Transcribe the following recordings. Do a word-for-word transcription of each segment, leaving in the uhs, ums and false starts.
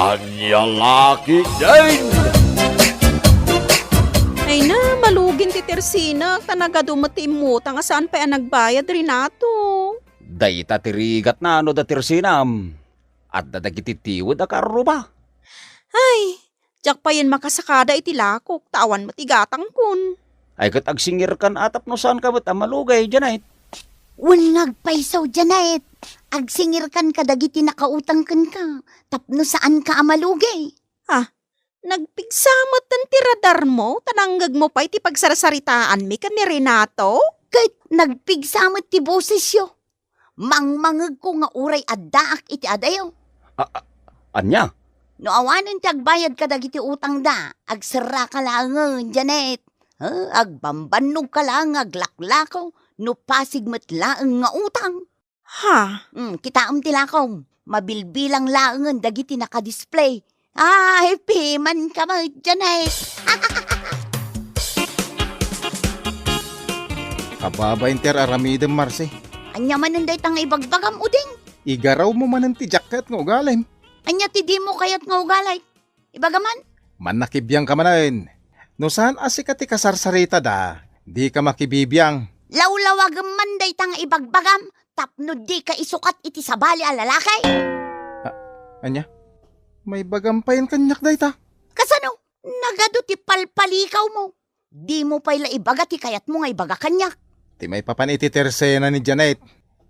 Ania la ketdin? Ay na, malugin ti Tersinak, ta nagadu met ti immutang a saan pay a nagbayad, Renato. Dayta ti rigatna no da Tersinam. Adda dagiti tiwed a kaarruba. Ay, diak payen makasakada iti lakok, ta awan met igatangkon. Ay, ket agsingirkan a tapno saanka met a malugay, Janet. Wen nga agpayso, Janet. Agsingirkan kadagiti nakautang kenka, tapno saanka a malugay. Ah, nagpigsa met ti radarmo, ta nangngegmo pay ti pagsarsaritaanmi ken ni Renato? Ket nagpigsa met ti bosesyo. Mangmangegko nga uray addaak iti adayo. A-, a-, ania? No awanen ti agbayad kadagiti utangda, agserraka laengen, Janet. Ha? Agbambannogka laeng nga aglaklakaw no pasig met laeng nga utang. Ha? Hmm, kitaem ti lakom. Mabilbilang laengen dagiti nakadisplay. Ay, pimanka met, Janet. Kababain ti ar-aramidem, Marse. Ania manen dayta nga ibagbagam, Uding? Igarawmo manen ti diak kayat nga ugalim. Ania ti dimo kayat nga ugalim? Ibagam man. Mannakibiangka manen. No saan a sika ti kasarsaritada, dika makibibiang. Lawlawagem man dayta nga ibagbagam tapno dika isukat iti sabali a lalaki. A-, ania? Maibagam payen kaniak dayta? Kasano? Nagadu ti palpalikawmo. Dimo pay la ibaga ti kayatmo nga ibaga kaniak. Ti maipapan iti tersena ni Janet,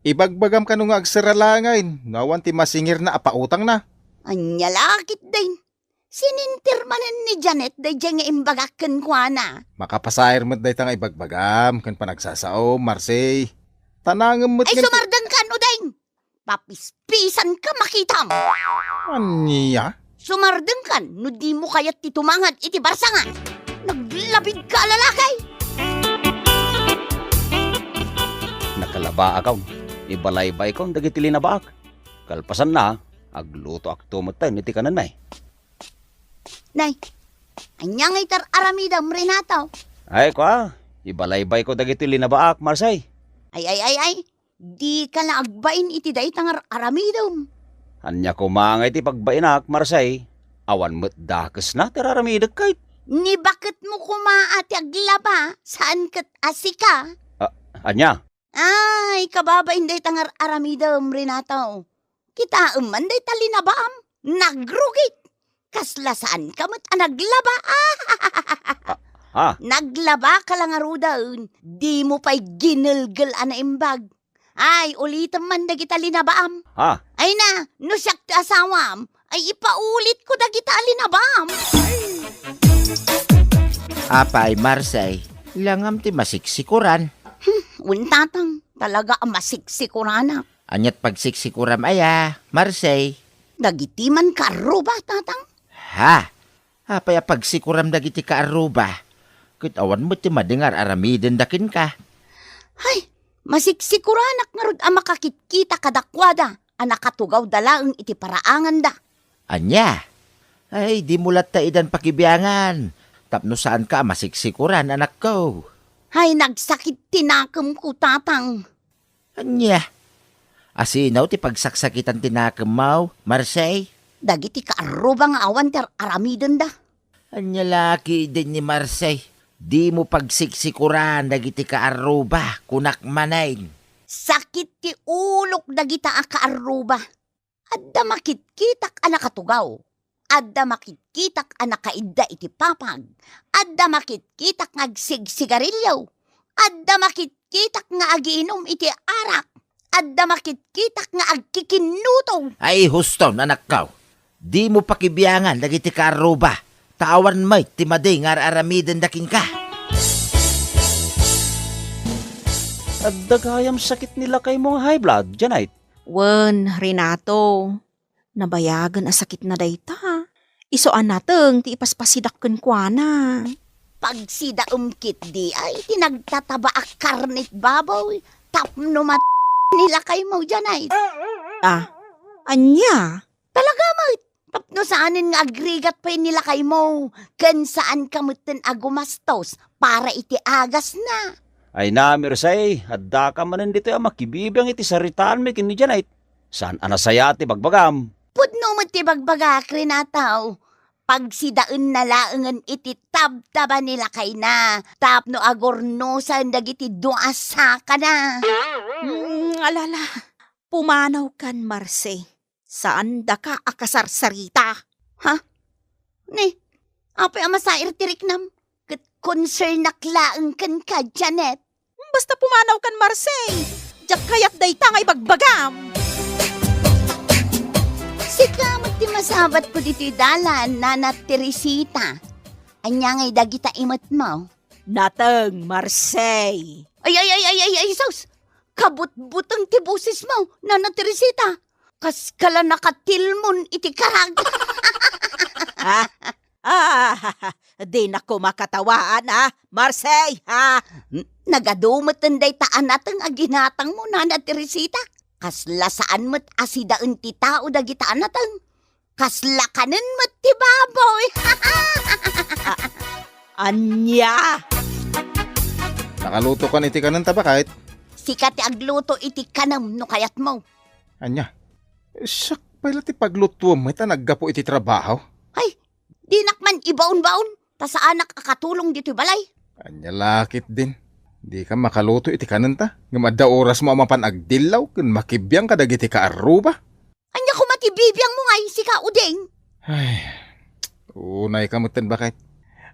ibagbagam kano nga agserra laengen no awan ti masingirna a pautangna. Ania la ketdin? Sininter manen ni Janet daydiay nga imbagak kenkuana. Makapasair met dayta nga ibagbagam ken panagsasaom, Marse. Tanangem met. Ay, ngem ti sumardengkan, Uding! Papispisanka, makitam! Ania? Sumardengkan no dimo kayat ti tumangad iti barsanga. Naglabigka a lalaki! Nakalabaakon. Ibalaybaykon dagiti linabaak. Kalpasanna, aglutoakto metten iti kanenmi. Nay, ania nga itar-aramidem, Renato? Ay, kua, ibalaybayko dagiti linabaak, Marse. Ay, ay, ay, ay, dika la agbain iti dayta nga ar-aramidem. Ania koma nga iti pagbainak, Marse? Awan met dakesna ti ar-aramidek ket. Ni baketmo koma a ti aglaba, saan ket a sika? A-, ania? Ay, kababain dayta nga ar-aramidem, Renato. Kitaem man dayta linabaam. Nagrugit. Kasla saanka met a naglaba. Ah, ha? Naglabaka la ngaruden. Dimo pay ginelgel a naimbag. Ay, ulitem man dagita linabaam. Ha? Ay na, no siak ti asawam, ay ipaulitko dagita a linabaam. Apay, Marse, langam ti masiksikuran. Hmm, wen, tatang, talaga a masiksikuranak. Aniat pagsiksikuram aya, Marse? Dagiti man kaarruba, tatang. Ha? Apay a pagsikuram dagiti kaarruba? Ket awan met ti madi nga ar-aramidenda kenka. Hay, masiksikuranak ngarud a makakitkita kadakuada a nakatugawda laeng iti paraanganda. Ania? Ay, dimo latta idan pakibiangan, tapno saanka a masiksikuran, anakko. Hay, nagsakit ti nakemko, tatang. Ania? Asino ti pagsaksakitan ti nakemmo, Marse? Dagiti kaarruba nga awan ti ar-aramidenda. Ania la ketdin ni Marse? Dimo pagsiksikuran dagiti kaarruba, kunak manen. Sakit ti ulok dagita a kaarruba. Adda makitkitak a nakatugaw. Adda makitkitak a nakaidda iti papag. Adda makitkitak nga agsigsigarilio. Adda makitkitak nga agiinum iti arak. Adda makitkitak nga agkikinnutong. Ay, huston, anakko. Dimo pakibiangan dagiti kaarruba, ta awan met ti madi nga ar-aramidenda kenka. Adda gayam sakit ni lakaymo nga high blood, Janet? Wen, Renato, nabayagen a sakitna dayta. Isu a nateng ti ipaspasidak kenkuana. Pagsidaem ketdi ay ti nagtataba a karnet baboy tapno mat-, ni lakaymo, Janet. Ah, ania? Talaga met, tapno saanen nga agrigat pay ni lakaymo, ken saanka metten a gumastos para iti agasna. Ay na, Marse, addaka manen ditoy a makibibiang iti saritaanmi ken ni Janet. Saan a nasayaat ti bagbagam? No met ti bagbagak, Renata, pagsidaenna laengen iti tabtaba ni lakayna tapno agurnosen dagiti dua a sakana. Mm, alala, pumanawkan, Marse. Saandaka a kasarsarita. Ha? Ni, apay a masair ti riknam? Ket concernak laeng kenka, Janet. Basta pumanawkan, Marse. Diak kayat dayta nga ibagbagam. Sika met ti masabatko ditoy dalan, Nana Teresita. Ania ngay dagita imetmo? Nateng, Marse. Ay, ay, ay, ay, ay, ay, sus! Kabutbuteng ti bosesmo, Nana Teresita. Kas kala nakatilmon iti karag. Ha? Ah, dinak koma katawaan, ha? Marse, ha? N-, nagadu met dayta a nateng a ginatangmo, Nana Teresita. Kasla saan met a sidaen ti tao dagita a nateng. Kasla kanen met ti baboy. Ah, ania? Nakalutokan iti kanenta, baket? Sika ti agluto iti kanem no kayatmo. Ania? Siak pay la ti paglutuem met a naggapu iti trabaho? Ay, dinak man ibaon-baon, ta saanak a katulong ditoy balay. Ania la ketdin? Dika makaluto iti kanenta, ngem adda orasmo a mapan agdillaw ken makibiang kadagiti kaarruba. Ania koma ti bibiangmo ngay, sika, Uding? Ay, unayka metten, baket.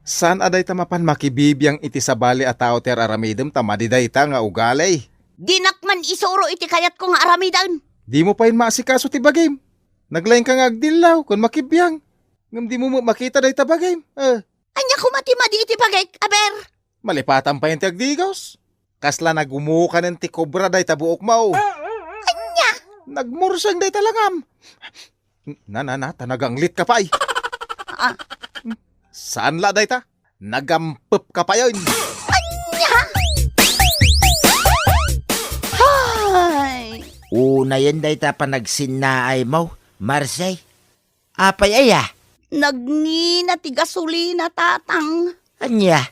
Saan a dayta mapan makibibiang iti sabali a tao ti ar-aramidem ta madi dayta nga ugali. Dinak man isuro iti kayatko nga aramiden. Dimo pay maasikaso ti bagim. Naglaingka nga agdillaw ken makibiang. Ngem dimo met makita dayta bagim. Eh. Ania koma ti madi iti bagik, aber? Malipatan pay ti agdigos. Kasla nagumukanen ti kobra dayta buokmo. Ania? Nagmurseng dayta langam. Na, na, na, ta naganglitka pay. Ah. Saan la dayta? Nagampepka payen. Ania? Hay! Unayen dayta panagsinnaaymo, Marse. Apay aya? Nagngina ti gasolina, Tatang. Ania?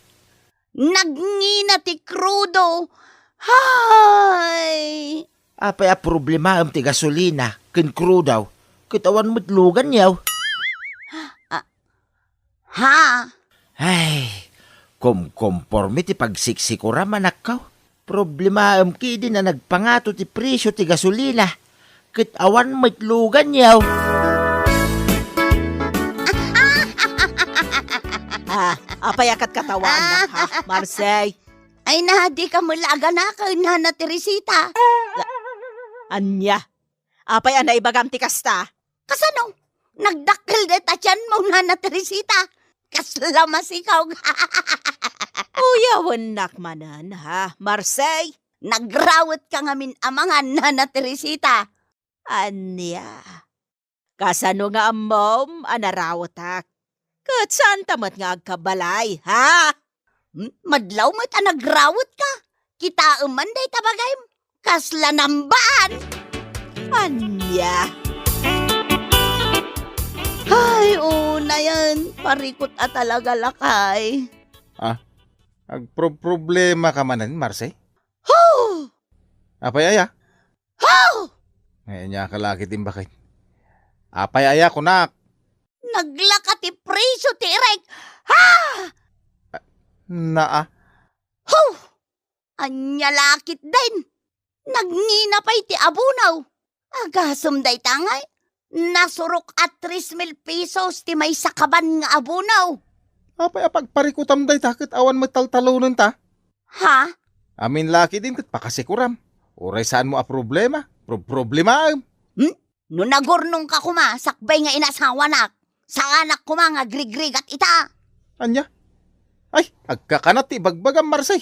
Nagngina ti krudo. Hay! Apay a problemaem ti gasolina ken krudo ket awan met luganyo? Ah, ha? Ay, kumkomporme ti pagsiksikuram, anakko. Problemaem ketdi a nagpangato ti presio ti gasolina ket awan met luganyo. Ah, apay a katkatawaannak, ha, Marse? Ay na, dika met la aganaken, Nana Teresita. Ania? Apay a naibagam ti kasta? Kasano? Nagdakkel dayta tianmo, Nana Teresita. Kasla masikog. Uyawennak manen, ha, Marse? Nagrawetka ngamin amangan, Nana Teresita. Ania? Kasano nga ammom a narawetak? Ket saanta met nga agkabalay, ha? Hmm? Madlaw met a nagrawetka. Kitaem man dayta bagim. Kasla nambaan. Ania? Ay, unayen, parikut a talaga, lakay. Ah, agproproblema ka manen, Marse? Ho! Apay aya? Ho! Ay, ania ka la ketdin, baket? Apay aya, kunak? Naglaka ti presio ti irek. Ha! Naa. Ho! Ania la ketdin? Nagngina pay ti abono. Agasem dayta ngay, nasurok a tres mil pesos ti maysa kaban nga abono. Apay a pagparikutam dayta ket awan met taltalonenta? Ha? Amin la ketdin ket pakasikuram. Uray saanmo a problema, pro-, problemaem. Hmm? No nagurnongka koma sakbay nga inasawanak, saanak koma nga agrigrigat ita. Ania? Ay, agkakanat ti ibagbagam, Marse.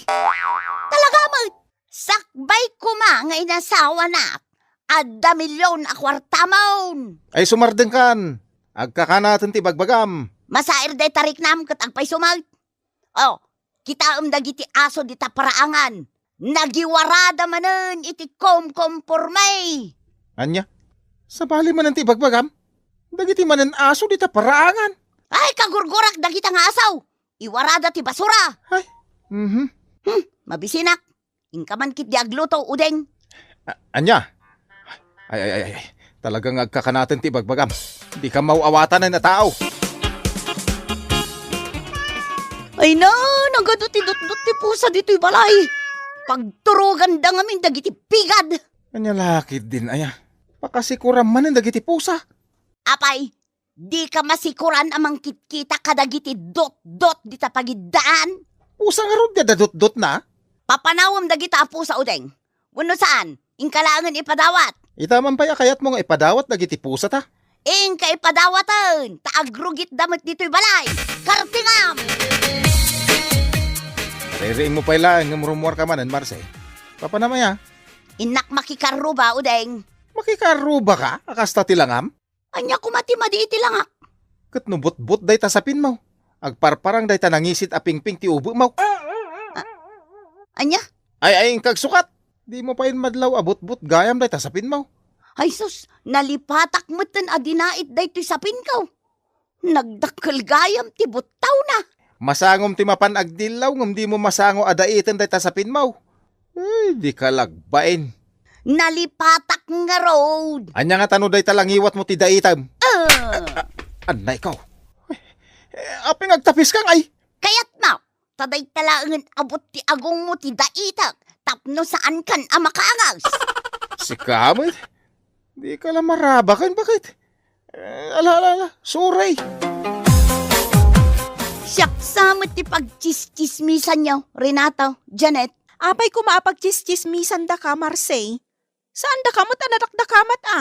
Talaga met, sakbay koma nga inasawanak, adda milyon a kuartamon. Ay, sumardengkan. Agkakanaten ti ibagbagam. Masair dayta riknam ket agpayso met. Oh, kitaem dagiti aso dita paraangan. Nagiwarada manen iti komkomporme. Ania? Sabali manen ti ibagbagam? Dagiti manen aso dita paraangan. Ay, kagurgurak dagita nga aso. Iwarada ti basura. Ay, mhm. Hmm, mabisinak. Inka man ketdi agluto, Uding. A-, ania? Ay, ay, ay, ay. Talaga nga agkakanaten ti ibagbagam. Dika maw-awatanen a tao. Ay na, nagadu ti dutdot ti pusa ditoy balay. Pagturoganda ngamin dagiti pigad. Ania la ketdin aya? Pakasikuram manen dagiti pusa. Apay, dika masikuran a mangkitkita kadagiti dutdot dita pagiddaan? Pusa ngarud ti adda dutdotna? Papanawem dagita a pusa, Udeng. Wenno saan, inka laengen ipadawat. Ita man pay a kayatmo nga ipadawat dagiti pusata. Inka ipadawaten, ta agrugitda met ditoy balay. Kartingam! Ririingmo pay laeng ngem rummuarka manen, Marse. Papanam aya? Innak makikarruba, Udeng. Makikarrubaka a kasta ti langam? Ania koma ti madi iti langak? Ket no butbot dayta sapinmo, agparparang dayta nangisit a pingping ti ubemaw. Ah, ania? Ay, ay, inka agsukat. Dimo pay madlaw a butbot gayam dayta sapinmo. Ay sus, nalipatak metten a dinait daytoy sapinko. Nagdakkel gayam ti buttawna. Masangom ti mapan agdillaw ngem dimo masango a daiten dayta sapinmo. Ay, dika lagbain. Nalipatak ngarud. Ania ngata no dayta la ngiwatmo ti daitem? Ah! Annay ko. Eh, apay nga agtapiskang ay? Kayatmo, ta dayta laengen a buot ti agongmo ti daitek tapno saankan a makaangas. Sika met? Dika la marabaken, baket? Eh, ala, ala, ala. Sorry. Siak sa met ti pagtsistsismisanyo, Renato, Janet. Apay koma a pagtsistsismisandaka, Marse? Saandaka met a nadakdakamat a?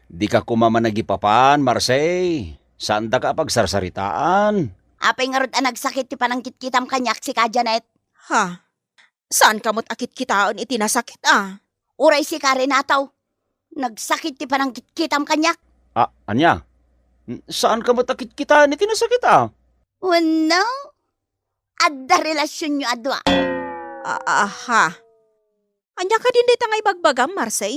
Dika koma managipapan, Marse. Saandaka a pagsarsaritaan. Apay ngarud a nagsakit ti panangkitkitam kaniak, sika, Janet? Ha? Saanka met a kitkitaen iti nasakit a? Uray sika, Renato. Nagsakit ti panangkitkitam kaniak. Ah, ania? N-, saanka met a kitkitaen iti nasakit a? Wenno, adda relasionyo a dua. A-, aha. Ania kadin dayta nga ibagbagam, Marse?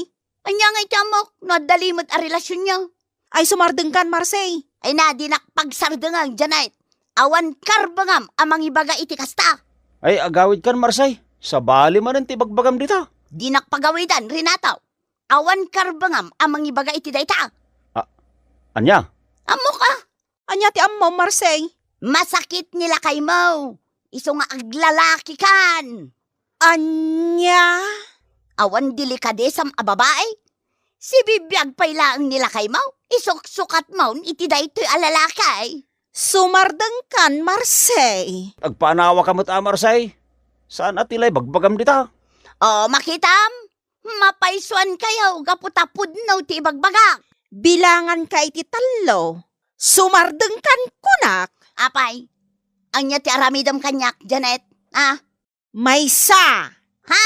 Ania nga iti ammok no adda laeng met a relasionyo? Ay, sumardengkan, Marse. Ay na, dinak pagsardengen, Janet. Awan karbengam a mangibaga iti kasta. Ay, agawidkan, Marse. Sabali manen ti ibagbagam dita. Dinak pagawidan, Renato. Awan karbengam a mangibaga iti dayta. Ah, ania? Ammok a. Ania ti ammom, Marse? Masakit ni lakaymo. Isu nga aglalakikan. Ania? Awan delikadesam a babai? Sibibiag pay laeng ni lakaymo, isuksukatmon iti daytoy a lalaki. Sumardengkan, Marse. Agpaanawaka met a, Marse. Saan a ti la ibagbagam dita? O, makitam? Mapaysuankayo gapu ta pudno ti ibagbagak. Bilanganka iti tallo. Sumardengkan, kunak. Apay, ania ti aramidem kaniak, Janet? Ah? Maysa. Ha?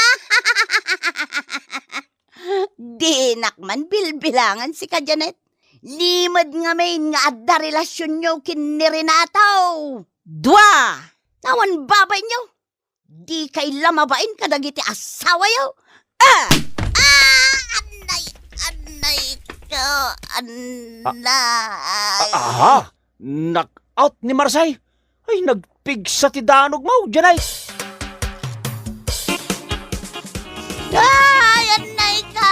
Dinak man bilbilangan sika, Janet. Limed ngamin nga adda relasionyo ken ni Renato. Dua. Awan babainyo. Dikay la mabain kadagiti asawayo. Ah! Ah! Annay, annay ko, annay. Ah, aha! Knock out ni Marse. Ay, nagpigsa ti danogmo, Janet. Ay, annay ko,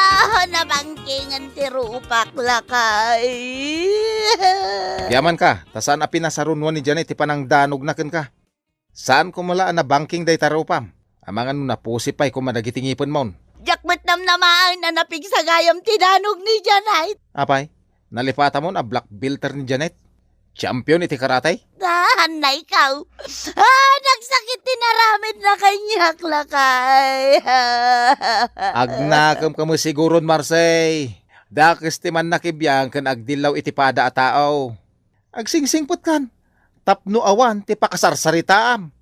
nabangkingen ti rupak, lakay. Agyamanka, ta saan a pinasarunoan ni Janet ti panangdanogna kenka. Saan koma la a nabangking dayta rupam? Amangan no napusi pay koma dagiti ngipenmon. Diak met namnamaen a napigsa gayam ti danog ni Janet. Apay, nalipatamon a black belter ni Janet? Champion iti karate? Ah, annay ko. Ah, nagsakit ti naramidna kaniak, lakay. Agnakemka met siguron, Marse. Dakes ti mannakibiang ken agdillaw iti pada a tao. Agsingsingpetkan tapno awan ti pakasarsaritaam.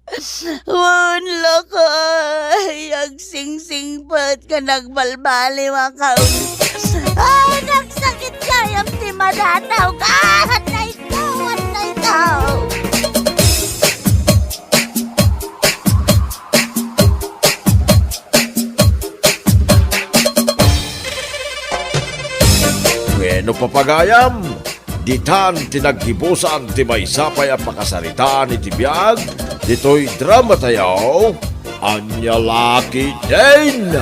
Wen, lakay, agsingsingpet ken agbalbaliwak. Ay, nagsakit gayam ti madanaw. Ah, annay ko, annay ko. Wenno, papagayam, ditan ti naggibusan ti maysa pay a pakasaritaan iti biag ditoy dramatayo, Ania La Ketdin!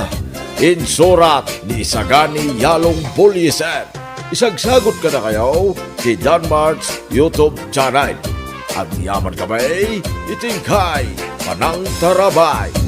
Insurat ni Isagani Yalong Bullieser. Isagsagot kadakayo ti Danmart's YouTube channel. Agyamankami iti inkay panangtarabay.